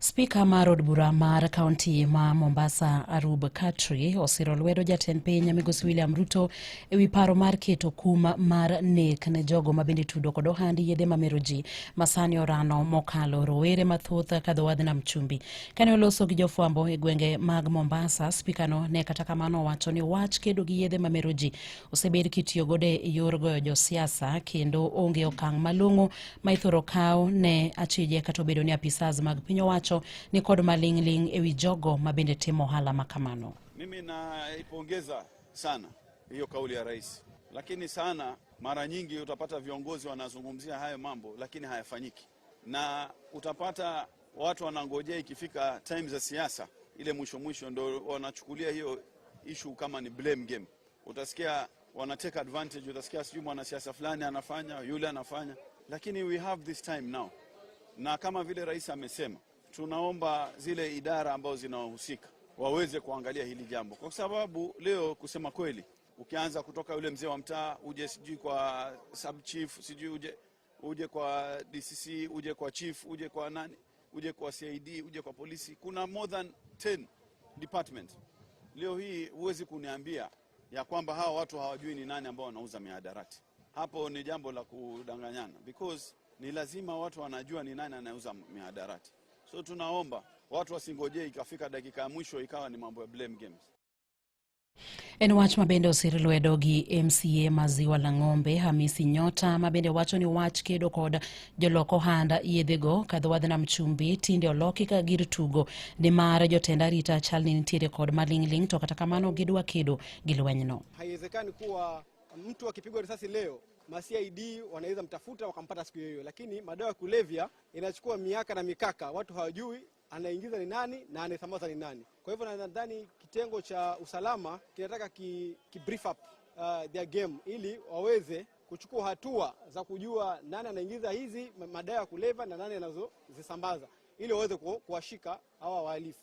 Spika mar od bura mar kaunti ma Mombasa, Arub Khatri, osiro lwedo jatend piny migosi William Ruto ewi paro mar keto kum mar nek ne jogo mabende tudo kod ohand yedhe mamero ji masani orano mokalo rowere mathoth kadho wadh nam chumbi. Kane oloso gi jofwambo e gwenge mag Mombasa, spikano ne kata kamano owacho ni wach kedo gi yedhe mamero ji osebed kitiyo godo e yor goyo josiasa kendo onge okang' malong'o ma ithoro kaw ne achije kata obedo ni apisas mag piny owacho ni kod maling'ling' ewi jogo ma bende timo ohala ma kamano. Mimi naipongeza sana hiyo kauli ya rais, lakini sana mara nyingi utapata viongozi wanazungumzia hayo mambo lakini hayafanyiki, na utapata watu wanangojea ikifika time za siasa ile mwisho mwisho ndo wanachukulia hiyo issue kama ni blame game. Utasikia wana take advantage, utasikia sijui mwanasiasa fulani anafanya, yule anafanya, lakini we have this time now, na kama vile rais amesema, tunaomba zile idara ambazo zinahusika waweze kuangalia hili jambo, kwa sababu leo kusema kweli, ukianza kutoka yule mzee wa mtaa uje sijui kwa sub chief, sijui uje kwa DCC, uje kwa chief, uje kwa nani, uje kwa CID, uje kwa polisi, kuna more than 10 department. Leo hii huwezi kuniambia ya kwamba hawa watu hawajui ni nani ambao wanauza mihadarati. Hapo ni jambo la kudanganyana, because ni lazima watu wanajua ni nani anayeuza mihadarati. So tunaomba watu wasingojee ikafika dakika ya mwisho ikawa ni mambo ya blame games. En wach mabende osir lwedo gi MCA ma Ziwa la Ng'ombe, Hamisi Nyota, mabende wacho ni wach kedo kod jolok ohand yedhego kadho wadh nam chumbi tinde oloki ka gir tugo nimar jotend arita chal ni nitiere kod maling'ling' to kata kamano gidwa kedo gi lwenyno. Haiwezekani kuwa mtu akipigwa risasi leo ma CID wanaweza mtafuta wakampata siku hiyo, lakini madawa ya kulevya inachukua miaka na mikaka, watu hawajui anaingiza ni nani na anayesambaza ni nani. Kwa hivyo nadhani kitengo cha usalama kinataka ki brief up their game ili waweze kuchukua hatua za kujua nani anaingiza hizi madawa ya kulevya na nani anazozisambaza ili waweze kuwashika hawa wahalifu.